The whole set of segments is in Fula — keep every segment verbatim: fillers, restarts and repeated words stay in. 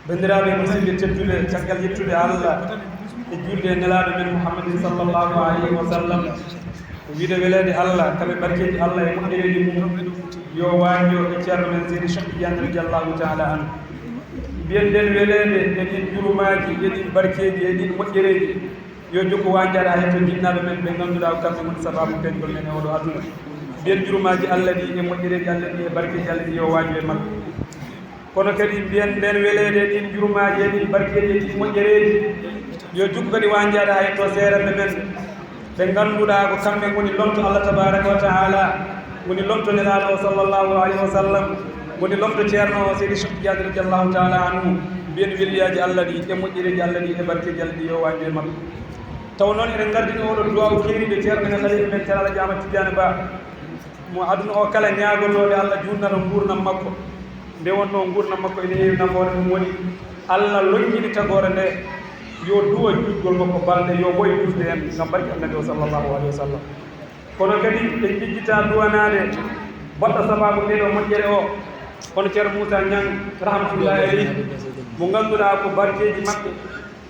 Banndiraaɓe musidɓe tedduɓe, caggal yettude Allah e juulde e Nelaaɗo men Muhammadin sallallahu alayhi wa sallam, ko wiide weleede Allah, kaɓe barkeeji Allah e moƴƴereeji mum, yo waajo e ceerno men Seydi Cheikh Tidiane radiyallahu taala anhu. Mbiyen nden weleede e ɗin jurumaaji, e ɗin barkeeji, e ɗin moƴƴereeji, yo jokku waajaade haa hetto jinnaaɓe men ɓe ngannduɗaa ko kamɓe ngoni sabaabu peeñgol men e oɗo aduna. Mbiyen jurumaaji Allah ɗi e moƴƴereeji Allah ɗi e barkeeji Allah ɗi yo waajo e maɓɓe. Kono kadi mbiyen nden weleede ɗin jurumaaji e ɗin barkeeji e ɗin moƴƴereeji, yo jokku kadi waajaade haa hetto seeranɓe men ɓe ngannduɗaa ko kamɓe ngoni lomto Allah tabaaraka wa taala, ngoni lomto Nelaaɗo o sallallahu alayhi wa sallam, ngoni lomto ceerno o Seydi Cheikh Tidiane radiyallahu taala anhu. Mbiyen weliyaaji Allah ɗi e moƴƴereeji Allah ɗi e barkeeji Allah ɗi yo waajo e maɓɓe. Taw noon eɗen ngardini oɗo duwaawu keeriiɗo ceerno men haliifa men Ceerno Alhaji Ahmad Tidiane Ba, mo aduna o kala ñaagotooɓe Allah juutnata nguurndam makko. Nde wonnoo nguurndam makko ene heewi nafoore, ɗum woni Allah loññini tagoore nde, yo duwo juutgol makko balɗe, yo woy juutde en ngam barke Annabi o sallallahu alayhi wa sallam. Kono kadi en njejjitaa duwanaade baɗɗo sabaabu ndee ɗoo moƴƴere o, hono Ceerno Muusaa Ñaŋ rahmatullahi alayhi, mo ngannduɗaa ko barkeeji maɓɓe,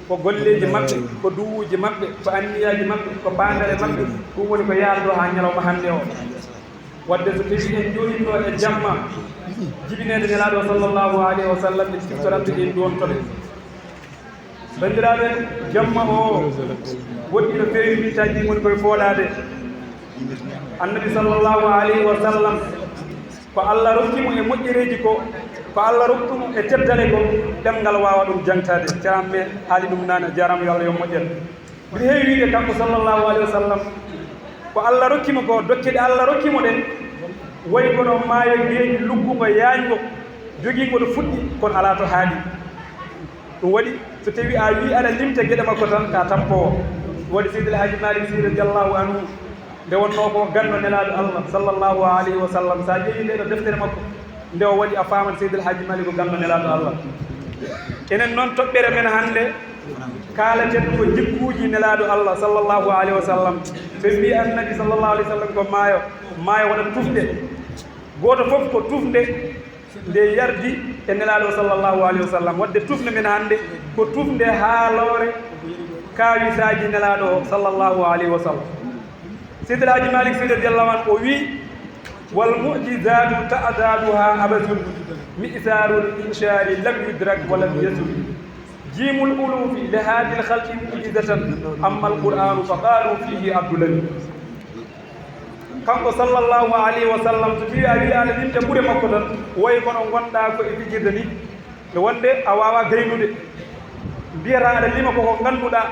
ko golleeji maɓɓe, ko duwuuji maɓɓe, ko anniyaaji maɓɓe, ko paandale maɓɓe, ɗum woni ko yaaldo haa ñalawma hannde o. Wadde so tawii en njooɗiino e jamma jibineede Nelaaɗo sallallahu alayhi wa sallam, en ciftoranto en ɗoon toon. Banndiraaɓe, jamma o woɗɗi no feewi, mintaaji ɗi ngoni koye fooɗaade. Annabi sallallahu alayhi wa sallam, ko Allah rokki mo e moƴƴereeji ko, ko Allah rokki mo e teddale ko, ɗemngal waawa ɗum jaŋtaade. Ceerno Amet haali ɗum naane, a jaaraama, yo Allah yo moƴƴere. Mbiɗa heewi wiide kanko sallallahu alayhi wa sallam, ko Allah rokki mo ko, dokke ɗe Allah rokki mo ɗen, wayi kono maayo geeƴi luggungo, yaañgo, jogiingo to fuɗɗi, kono alaa to haaɗi. Ɗum waɗi, so tawii a wii aɗa limta geɗe makko tan, ka tampoowo. Ɗum waɗi Seydi El Hadji Malick Sy radiyallahu anhu, nde wonnoo ko ganndo Nelaaɗo Allah sallallahu alayhi wa sallam, so a ƴeewii ndee ɗoo deftere makko, nde o waɗi, a faaman Seydi El Hadji Malick ko ganndo Nelaaɗo Allah. Enen noon, toɓɓere men hannde, kaalaten ko jikkuuji Nelaaɗo Allah sallallahu alayhi wa sallam. So en mbii Annabi sallallahu alayhi wa sallam ko maayo, maayo waɗat tufde. Gooto fof ko tufde nde yardi e Nelaaɗo sallallahu alayhi wa sallam. Wadde tufnde men hannde ko tufnde haaloore kaawisaaji Nelaaɗo o sallallahu alayhi wa sallam. Seydi El Hadji Malick Sy radiyallahu anhu o wii: "Wal mu'jizatu ta'daduha abasun, mi'sarul inshari lam yudrak wa lam yasun. Jimul ulufi li hadil khalqi mu'jizatan, amma al qur'anu fa qalu fihi abdulami." Kanko sallallahu alayhi wa sallam, so tawii a wii aɗa limta ɓure makko tan, wayi kono ngonɗaa ko e fijirde ni, e wonde a waawaa gaynude. Mbiyataa aɗa lima ko ko ngannduɗaa,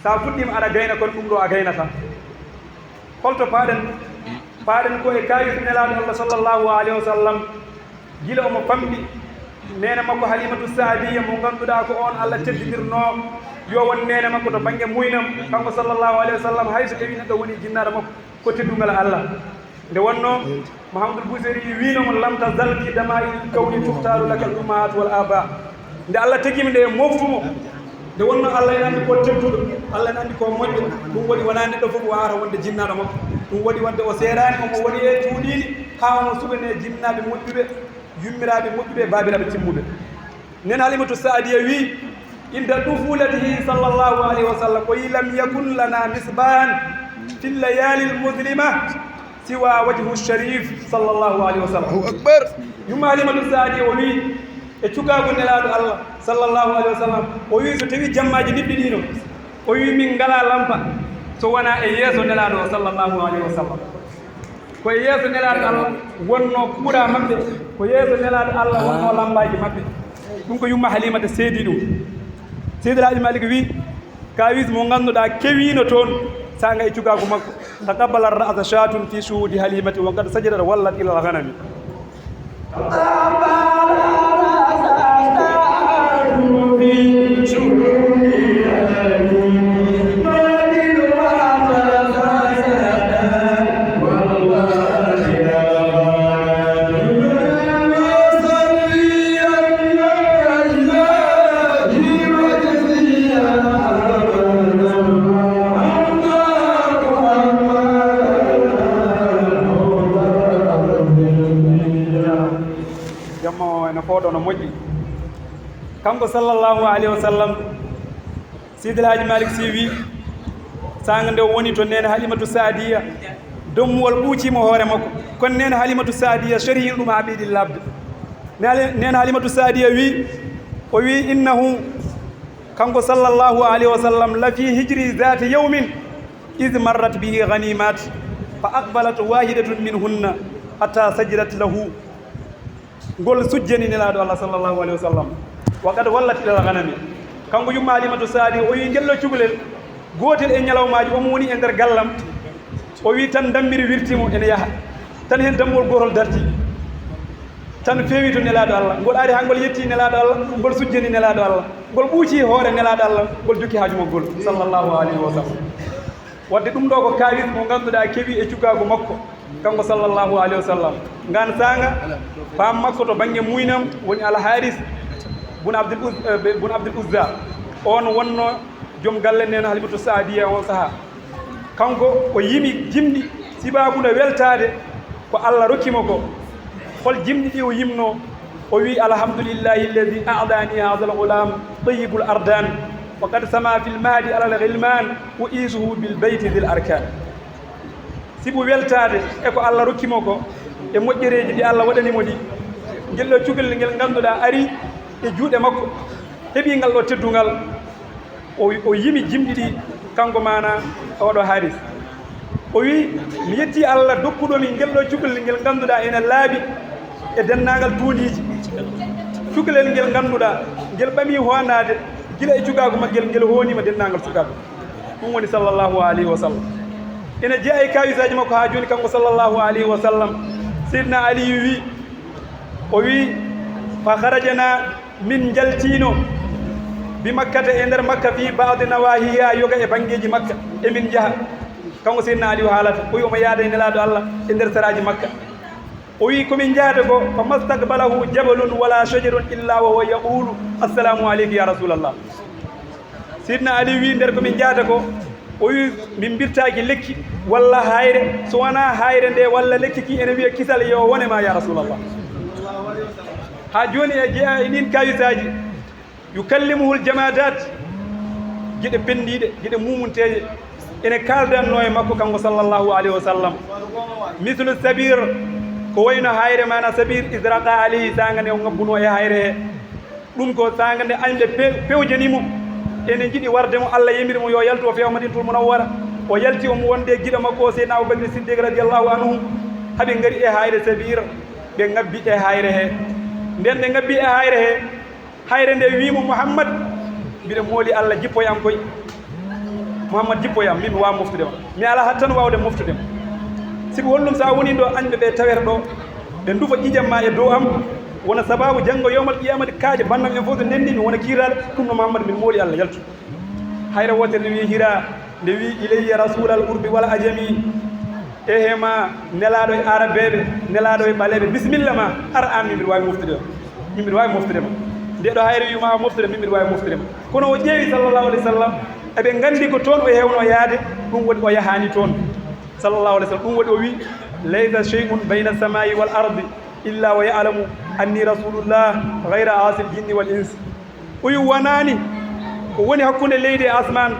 so a fuɗɗiima aɗa gayna, kono ɗum ɗoo a gaynataa. Holto paaɗen? Paaɗen ko e kaayis Nelaaɗo Allah sallallahu alayhi wa sallam, gila omo famɗi, neene makko Halimatu Saadiya, mo ngannduɗaa ko oon Allah teddinirnoo, yo won neene makko to bannge muynam, kanko sallallahu alayhi wa sallam, hay so tawii neɗɗo woni jinnaaɗo makko, ko teddungal Allah. Nde wonnoo, Muhammadul Busiri wiino mo: "Lam tazal fi dama'il kawni tuxtaaru laka al ummahaat wal aba." Nde Allah tagi mo nde, moftu mo. Nde wonnoo, Allah ene anndi ko tedduɗo, Allah ene anndi ko moƴƴo. Ɗum waɗi wonaa neɗɗo fof waawata wonde jinnaaɗo makko. Ɗum waɗi wonde o seeraani, omo woni e cuuɗiiɗi, haa omo suɓanee jinnaaɓe moƴƴuɓe, yummiraaɓe moƴƴuɓe, baabiraaɓe timmuɓe. Nden Halimatu Saadiya wii, inda tufulatihi sallallahu alayhi wa sallam, o yi: "Lam yakun lana misbahan fi layalil muslima siwa wajhu sharif sallallahu alayhi wa sallam." Allahu akbar. Yumma Halimatu Saadiya o wii, e cukaagu Nelaaɗo Allah sallallahu alayhi wa sallam, o wii, so tawii jammaaji niɓɓiɗiino, o wii, min ngalaa lampa so wonaa e yeeso Nelaaɗo o sallallahu alayhi wa sallam. Ko e yeeso Nelaaɗo Allah wonnoo kuuraa maɓɓe, ko yeeso Nelaaɗo Allah wonnoo lampaaji maɓɓe. Ɗum ko yumma Halimata seedi ɗum. Seydi El Hadji Malick wii, kaawis mo ngannduɗaa kewiino toon, saanga e cukaagu makko. Taqabbalat ra'sa shaatun fi shuhuudi Halimati wa qad sajadat wallat ilal ghanami. Jamma Kanko sallallahu alayhi wa sallam, Sidi El Hadji Malick Sy wi, saanga nde o woni to Neene Halimatu Saadiya, dommuwol ɓuuciimo hoore makko. Kono Neene Halimatu Saadiya soriino ɗum haa ɓeydi labde. Neene Halimatu Saadiya wi, o wi, innahu, kanko sallallahu alayhi wa sallam, la fi hijri zaati yawmin, iz marrat bihi ganimat, fa aqbalat wahidatun minhunna hatta sajadat lahu. Ngol sujjani Nelaaɗo Allah sallallahu alayhi wa sallam, wa qad wallat ilal ganami. Kanko yumma Halimatu Saadi, o wi ngel ɗo cukalel, gootel e ñalawmaaji, omo woni e nder gallam, o wi tan dammiri wirti mo ene yaha, tan heen dammuwol gootol darti, tan feewi to Nelaaɗo Allah. Ngol ari haa ngol yetti Nelaaɗo Allah, ngol sujjani Nelaaɗo Allah, ngol ɓuuci hoore Nelaaɗo Allah, ngol jokki haaju maggol sallallahu alayhi wa sallam. Wadde ɗum ɗo ko kaawis mo ngannduɗaa kewi e cukaagu makko, kanko sallallahu alayhi wa sallam. Ngaan saanga, paam makko to bannge muynam woni Al Haris bun Abdul Uz-, eh, bun Abdul Uzza. On wonno joom galle Neene Halimatu Saadiya on sahaa. Kanko o yimi jimɗi sibaabu nde weltaade ko Allah rokki mo ko. Hol jimɗi ɗi o yimno? O wi, alhamdulillahi alladi a'dani hadha al-ghulam tayyibul ardan, wa qad sama fil mahdi ala al-ghilman, wa isuhu bil bayti dhil arkan. Sibu weltaade e ko Allah rokki mo ko, e moƴƴereeji ɗi Allah waɗani mo ɗi, ngel ɗo cukalel ngel ngannduɗaa ari e juuɗe makko, heɓi ngal ɗo teddungal, o, o yimi jimɗi ɗi, kanko maana oɗo Haris. O wi, mi yetti Allah dokkuɗo mi ngel ɗo cukalel ngel ngannduɗaa ene laaɓi e denndaangal tuundiiji. Cukalel ngel ngannduɗaa ngel ɓami hoondaade gila e cukaagu maggel, ngel hoonima denndaangal cukaagu. Ɗum woni sallallahu alayhi wa sallam. Ene jeyaa e kaawisaaji makko haa jooni, kanko sallallahu alayhi wa sallam. Seydina Aliyu wi, o wi, fa kharajna, min njaltiino, bi Makkata, e nder Makka, fi ba'di nawahiha, yoga e banngeeji Makka, emin njaha. Kanko Seydina Aliyu haalata, o wi omo yaada e Nelaaɗo Allah e nder saraaji Makka. O wi, ko min njahata ko, fa mastaqbalahu jabalun wala shajarun illa wa huwa yaqulu, assalamu alayka ya Rasulallah. Sidna Ali wi, nder ko min njahata ko, o wi, min mbirtaaki lekki walla hayre, so wonaa hayre nde walla lekki ki ene wiya kisal yo wone ma ya Rasulallah. Haa jooni e jeyaa e ɗin kawisaaji, yukallimuhul jamadat, geɗe penndiiɗe, geɗe mumunteeje, ene kaaldanno e makko kanko sallallahu alayhi wa sallam. Mislu sabir, ko wayno hayre, maana sabir, israqa alayhi, saanga nde o ngabbuno e hayre he. Ɗum ko saanga nde añɓe pe-, pewjani mo, ene njiɗi warde mo, Allah yamiri mo yo yaltu o feewa Madinatul Munawwara. O yalti, omo wonde e giɗo makko o Seydina Abubakri Siddiq radiyallahu anhu, haɓe ngari e hayre sabir, ɓe ngabbi e hayre he. Nden ɓe ngabbi e hayre he, hayre nde wi mo, Muhammad, mbiɗa mooli Allah, jippoyam koy. Muhammad, jippoyam, min mi waawa moftude ma. Mi alaa hattan waawde moftude ma. Sibu holɗum so a woni ɗo, añɓe ɓe tawere ɗo, ɓe ndufa ƴiiƴam ma e dow am, wona sababu janngo yowmal qiyamati kaaƴe banndam en fof so ndenndi mi wona kiiraaɗo, ɗum no Muhammad, min mooli Allah, yaltu. Hayre wootere nde wiye Hira, nde wi, ilayya rasulal urbi wal ajami. Ehe ma, nelaaɗo e Arabeeɓe, nelaaɗo e ɓaleeɓe, bisimilla ma, ar aan, min mbiɗa waawi moftude ma. Min mbiɗa waawi moftude ma. Nde ɗo hayre wi ma moftude, min mbiɗa waawi moftude ma. Kono o ƴeewi, sallallahu alayhi wa sallam, eɓe nganndi ko toon o heewno yaade, ɗum waɗi o yahaani toon. Sallallahu alayhi wa sallam, ɗum waɗi o wi, laysa shay'un bayna samaa'i wal ardi illa wa ya'lamu anni rasulullah ghayra asil jinni wal ins. O wi, wonaani ko woni hakkunde leydi e asmaan,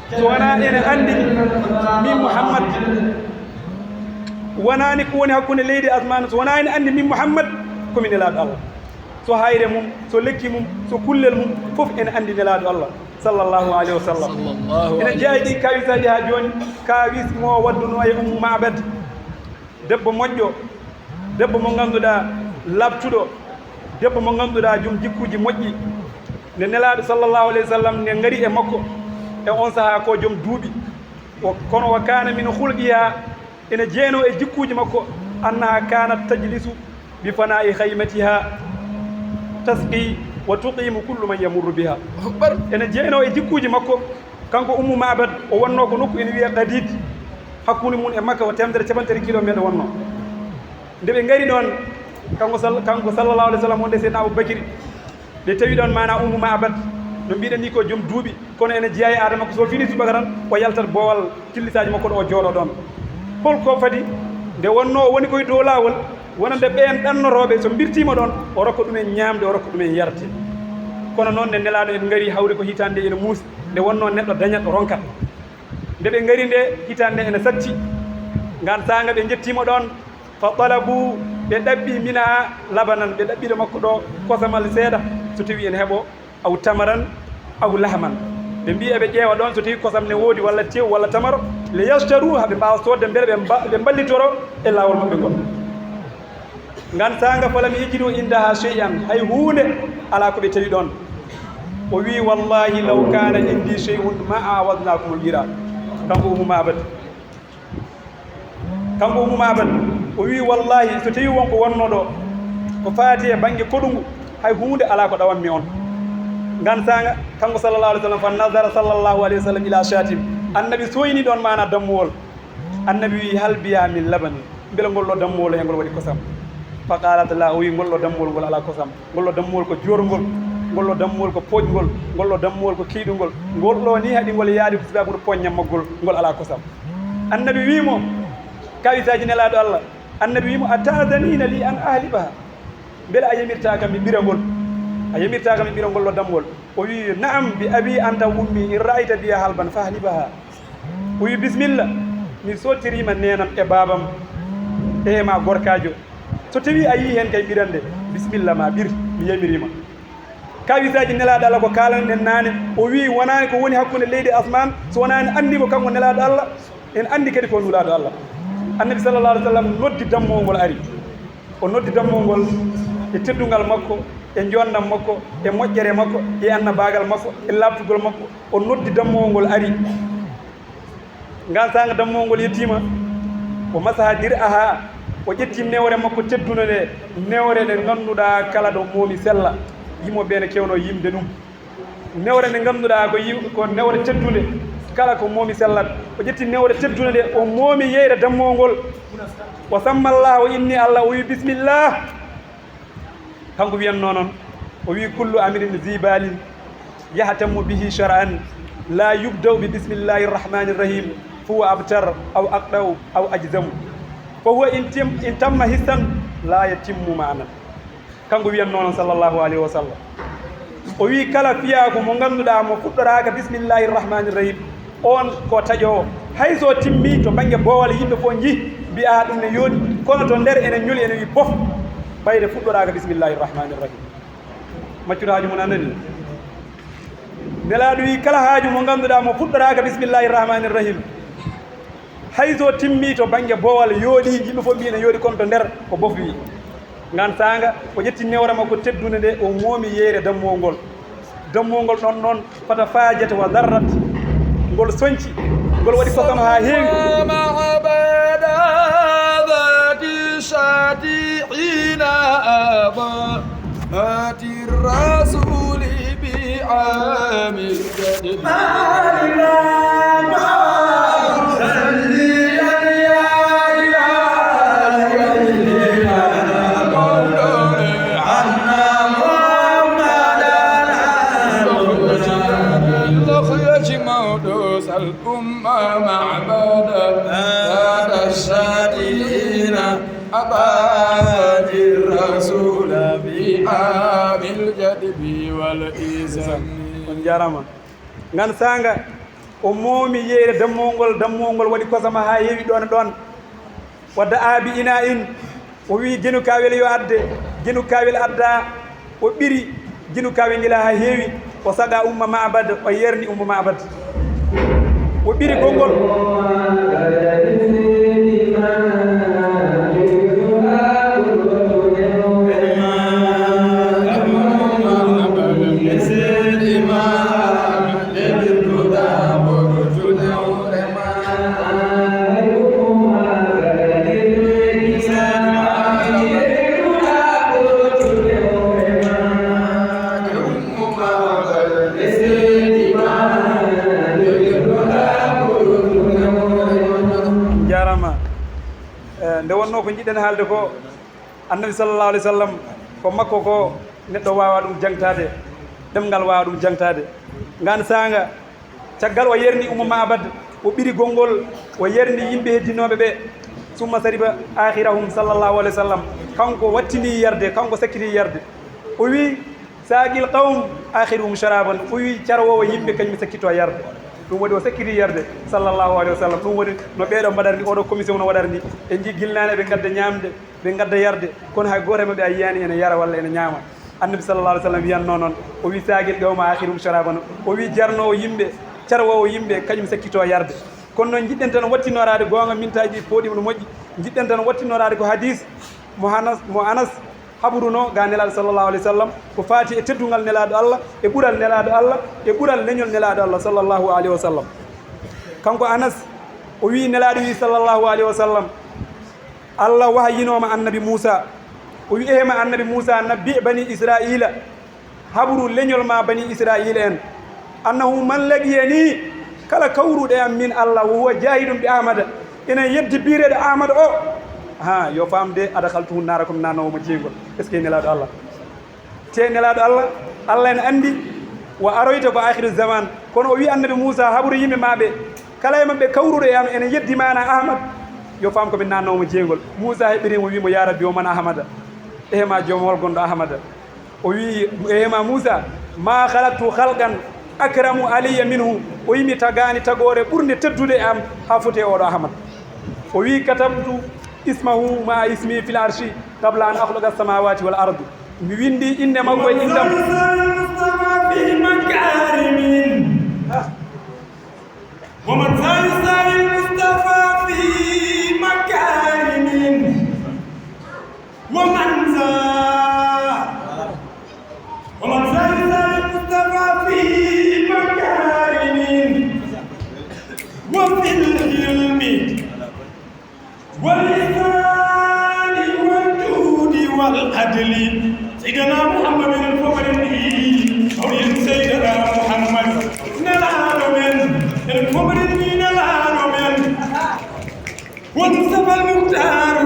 so wonaa ene anndi min Muhammad. Wonaani ko woni hakkunde leydi e asmaan, so wonaa ene anndi min Muhammad, ko mi nelaaɗo Allah. So hayre mum, so lekki mum, so kullel mum, fof ene anndi nelaaɗo Allah, sallallahu alayhi wa sallam. Sallallahu Ene alayhi jeyaa e ɗi kawisaaji haa jooni, kawis mo waddunoo e Ummu Ma'bad. Debbo moƴƴo, debbo mo ngannduɗaa laaɓtuɗo, debbo mo ngannduɗaa joom jikkuuji moƴƴi. Nde nelaaɗo sallallahu alayhi wa sallam ne ngari e makko e on sahaa ko joom duuɓi. O, kono wa kana min khulqiha, ene jeenoo e jikkuuji makko, annaha kanat tajlisu bi fana'i khaymatiha tasqi wa tuqimu kullu man yamurru biha. Akbar. Ene jeenoo e jikkuuji makko, kanko Ummu Ma'bad, o wonnoo ko nokku ene wiyee Qadid, hakkunde mum e Makka ko teemedere e cappanɗe tati kilomeeter wonnoo. Nde ɓe ngari ɗoon, kanko sal-, kanko sallallahu alayhi wa sallam wonde Seydina Abu Bakri, ɓe tawi ɗoon maana Ummu Ma'bad, no mbiɗen ni ko joom duuɓi, kono ene jeyaa e aada makko, so fini subaka tan, o yaltat boowal killisaaji makko ɗo o jooɗoo ɗoon. Hol ko fadi? Nde wonnoo o woni koye dow laawol, wonande ɓeen ɗannotooɓe, so mbirtiima ɗoon, o rokka ɗumen ñaamde, o rokka ɗumen yarde. Kono noon, nde Nelaaɗo en ngari, hawri ko hitaande ene muusi, nde wonnoo neɗɗo dañat ɗo ronkat. Nde ɓe ngari nde, hitaande ene satti. Ngaan saanga ɓe njettiima ɗoon, fa talabu, ɓe ɗaɓɓi mina labanan, ɓe ɗaɓɓiɗo makko ɗo kosamal seeɗa, so tawii ene heɓoo, aw tamaran, aw lahman. Ɓe mbii eɓe ƴeewa ɗoon so tawii kosam ne woodi, walla tew, walla tamaro, li yashtaru, haa ɓe mbaawa soodde, mbele ɓe mba-, ɓe mballitoro e laawol maɓɓe ngol. Ngaan saanga, falam yajidu indaha shay'an, hay huunde alaa ko ɓe tawi ɗoon. O wii, "Wallahi, law kaana indi shay'un ma awadnakumul ira." Kanko Ummu Ma'bad. Kanko Ummu Ma'bad, o wii, "Wallahi, so tawii won ko wonnoo ɗo, ko faati e bannge koɗungu, hay huunde alaa ko ɗawanmi on." Ngaan saanga, kanko sallallahu alaihi wasallam, fa nazara sallallahu alaihi wasallam ila shatin. Annabi sooyni ɗoon maana dammuwol. Annabi wii, "Hal biha min laban?" Mbele ngol ɗo dammuwol he ngol waɗi kosam? Fa qalat la, o wii, "Ngol ɗo dammuwol ngol alaa kosam. Ngol ɗo dammuwol ko joorngol. Ngol ɗo dammuwol ko pooƴngol. Ngol ɗo dammuwol ko keyɗungol. Ngol ɗo ni haɗi ngol yaade ko sababu pooƴ ñammagol, ngol alaa kosam." Annabi wii mo, kawisaaji Nelaaɗo Allah, Annabi wii mo, "Ata'zanina li an ahlibaha?" Mbele a yamirtaa kam mi ɓira ngol? A yamirtaa kam mi ɓira ngol ɗo dammuwol? O wii, "Na'am, bi abi anta wa ummi, in ra'ayta biha halban fahlibaha." O wii, "Bismilla, mi sottiriima neenam e baabam e ma gorkaajo. So tawii a yii heen kay ɓirande, bismilla ma ɓir, mi yamiriima." Kawisaaji Nelaaɗo Allah ko kaalanɗen naane, o wii, wonaani ko woni hakkunde leydi e asmaan, so wonaani anndi ko kanko Nelaaɗo Allah, en anndi kadi ko Nulaaɗo Allah. Annabi sallallahu alaihi wasallam noddi dammuwol ngol ari. O noddi dammuwol ngol e teddungal makko, e njoonndam makko, e moƴƴere makko, e annabaagal makko, e laaɓtugol makko. O noddi dammuwol ngol ari. Ngaan saanga dammuwol ngol yettiima, o masaha dir'aha, o ƴetti newre makko teddunde nde, newre nde ngannduɗaa kala ɗo moomi sella, yimo ɓe ne kewnoo yimde ɗum. Newre nde ngannduɗaa ko yi-, ko newre teddunde, kala ko moomi sellat. O ƴetti newre teddunde nde, o moomi yeyre dammuwol ngol. O samma Allah, o inni Allah, o wi, "Bismillah." Kanko wiyannoo noon, o wii, "Kullu amrin zi balin yahtammu bihi shar'an la yubda'u bi bismillahi rrahmani rrahim, fa huwa abtar aw aqda'u aw ajzamu, fa huwa in tim-, in tamma hissan la yatimmu ma'nan." Kanko wiyannoo noon, sallallahu alaihi wa sallam, o wii, "Kala fiyaaku mo ngannduɗaa mo fuɗɗoraaka bismillahi rrahmani rrahim, oon ko taƴoowo. Hay so timmii to bannge boowal, yimɓe fof njii, mbiyaa ɗum ne yooɗi, kono to nder ene ñuli, ene wii bof, ɓayde fuɗɗoraaka bismillahi rrahmani rrahim." Maccuɗo haaju mum anani. Nelaaɗo wii, "Kala haaju mo ngannduɗaa mo fuɗɗoraaka bismillahi rrahmani rrahim, hay so timmii to bannge boowal, yooɗi, yimɓe fof mbii ene yooɗi, kono to nder ko bof wii." Ngaan saanga, o ƴetti newre makko teddunde nde, o moomi yeyre dammuwol ngol. Dammuwol ngol ɗon noon, fata fajat wa darrat. Ngol soñci, ngol waɗi kosam haa heewi. ومع بعد ذات الشاطئين أبا هات الرسول بعام الجد. يجمع الأمة معبدا هذا الشادين أبا هات الرسول بعام الجدب والإسم. On njaaraama. Ngaan saanga, o moomi yeyre dammuwol ngol, dammuwol ngol waɗi kosam haa heewi ɗoon e ɗoon. Wadda aabi ina in, o wii, "Genu kaawel yo adde." Genu kaawel addaa, o ɓiri genu kaawel ngel haa heewi, o saɗa Umma Ma'bad, o yerni Umma Ma'bad. O ɓiri gonngol. Njaaraama. Eh, nde wonnoo ko njiɗɗen haalde ko, Annabi sallallahu alaihi wasallam, ko makko ko, neɗɗo waawaa ɗum jaŋtaade, ɗemngal waawaa ɗum jaŋtaade. Ngaan saanga, caggal o yerni Ummu Ma'bad, o ɓiri gonngol, o yerni yimɓe heddinooɓe ɓe. Summa sariba akhirahum sallallahu alaihi wasallam. Kanko wattini yarde, kanko sakkiti yarde. O wii, Saaqil qawm aakhiruhum sharaban, o wi carwoowo yimɓe kañum sakkito yarde. Ɗum waɗi o sakkiti yarde, sallallahu alayhi wa sallam. Ɗum waɗi no ɓeeɗo mbaɗarni, oɗo commission no waɗarni. En njii gilnaane ɓe ngadda ñaamde, ɓe ngadda yarde, kono hay gooto e maɓɓe a yiyaani ene yara walla ene ñaama. Annabi sallallahu alayhi wa sallam wiyanno noon, o wi saaqil qawm aakhiruhum sharaban, o wi jarnoowo yimɓe, carwoowo yimɓe kañum sakkito yarde. Kono noon njiɗɗen tan wattinnoraade goonga, mintaaji pooɗiima no moƴƴi, njiɗɗen tan wattinnoraade ko hadis mo Anas, mo Anas haɓruno ga Nelaaɗo sallallahu alayhi wa sallam, ko faati e teddungal Nelaaɗo Allah, e ɓural Nelaaɗo Allah, e ɓural leñol Nelaaɗo Allah sallallahu alayhi wa sallam. Kanko Anas, o wi Nelaaɗo wi sallallahu alayhi wa sallam, Allah wahayinooma Annabi Muusa, o wi, "Ehe ma Annabi Muusa, nabbi bani Israa'iila, haɓru leñol ma bani Israa'iila en, annahu man laqiyani, kala kawruɗo e am min Allah, wa huwa jaahidun bi Ahmada, ina yeddi biireɗo Ahmada o, ha, yo faam de, adkhaltuhu naara, ko mi naatnoowo mo jeygol." Est-ce que Nelaaɗo Allah? Te Nelaaɗo Allah, Allah ene anndi, wa aroyta ko aakhiru zaman. Kono o wi Annabi Muusa, haɓru yimɓe ma ɓe, kala e maɓɓe kawruɗo e am ene yeddi maana Ahmad, yo faam ko mi naatnoowo mo jeygol. Muusa heɓɓiri mo, wi mo, "Ya Rabbi, wa man Ahmada?" Ehe ma joom, hol gonɗo Ahmada? O wi, ehe ma Muusa, "Ma khalaqtu khalqan akramu alayya minhu." O wi, "Mi tagaani tagoore ɓurnde teddude e am haa foti e oɗo Ahmad." O wi, "Katabtu ismahu ma ismi fil arshi qabla an akhluqa samawati wal ardi." Mi winndi innde makko e inndam. ومن ذا يساوي المصطفى في مكارم. ومن ذا يساوي المصطفى في مكارم. ومن ذا، ومن ذا يساوي المصطفى في مكارم. وفي الحلم والإحسان والجود والعدل. سيدنا محمد الفقر النبي، أو سيدنا محمد نلال من الفقر النبي نلال من. والمصطفى المختار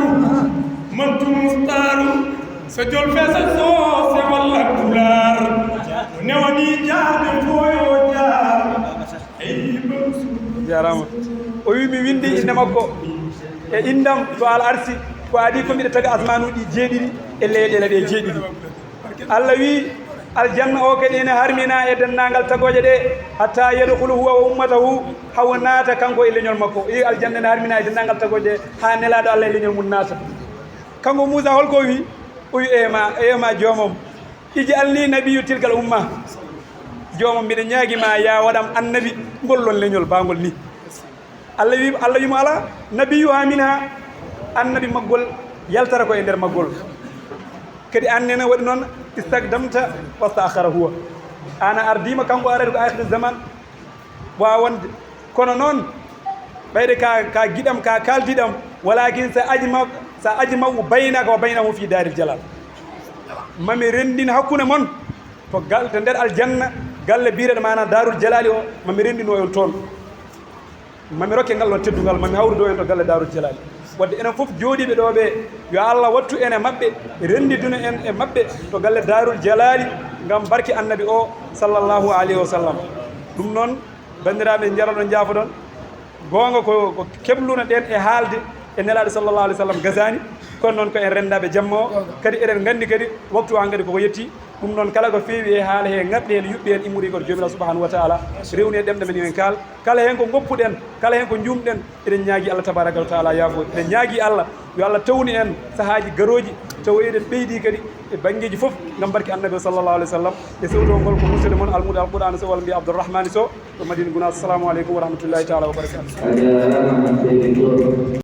من تمختار. سجل فيصل صوص ولا دولار. نواني جاد فويو جار. Jaaraama. O wi mi winndi innde makko e inndam to al arsi, ko adii ko mbiɗa taga asmaanuuji jeeɗiɗi e leyɗeele ɗe jeeɗiɗi. Allah wi, aljanna o kadi ene harmina e denndaangal tagooje ɗe, hatta yadkhulu huwa wa ummatahu, hawa naata kanko e leñol makko. I aljanna ene harmina e denndaangal tagooje ɗe, haa Nelaaɗo Allah e leñol mum naata. Kanko Muusa, hol ko o wi? O wi, "Eema, eema joomam, ij'alni nabiyyu tilkal umma." Joomam, mbiɗa ñaagi ma, yaa waɗam annabi ngol ɗon leñol baangol ni. Allah wi, Allah wi mo, "Alaa, nabiyyuha minha." Annabi maggol yaltata ko e nder maggol. Kadi aan nene waɗi noon, istakdamta wastaakhara huwa. Aan a ardiima, kanko arata ko aakhiru zaman. Waawande. Kono noon, ɓayde ka, ka giɗam, ka kaaldiɗam, walakin sa ajma, sa ajma'u baynaka wa baynahu fi daaril jalal. Mami renndin hakkunde mon to gal, to nder aljanna, galle biyeteeɗo maana Daarul Jalaali o, mami renndino on toon. Mami rokke ngal ɗon teddungal, mami hawrudo en to galle Daarul Jalaali. Wadde enen fof jooɗiiɓe ɗo ɓe, yo Allah wattu en e maɓɓe, renndiduna en e maɓɓe to galle Daarul Jalaali, ngam barke annabi o, sallallahu alayhi wa sallam. Ɗum noon, banndiraaɓe, njaroɗon, njaafoɗon. Goonga ko, ko kebluno ɗen e haalde e Nelaaɗo sallallahu alayhi wa sallam gasaani, kono noon ko en renndaaɓe jamma o, kadi eɗen nganndi kadi waktu o hankadi koko yetti. Ɗum noon, kala ko feewi e haala he, ŋaɓɓi heen, yuɓɓi heen, immori ko to Joomiraaɗo subhanahu wa taala, rewni e ɗemɗe men, yo en kaal. Kala heen ko ngoppuɗen, kala heen ko njuumɗen, eɗen ñaagi Allah tabaraka wa taala yaafo. Eɗen ñaagi Allah yo Allah tawnu en sahaaji garooji, tawa eɗen ɓeydi kadi e banngeeji fof ngam barke annabi o sallallahu alayhi wa sallam. E sewtol ngol ko musidɗo mon almuudo Alqur'aana Sow walla mbiya Abdourahmane Sow to Madina Gunaas. Assalamu aleykum wa rahmatullahi taala wa barakatuh. A jaaraama, seydi Sow.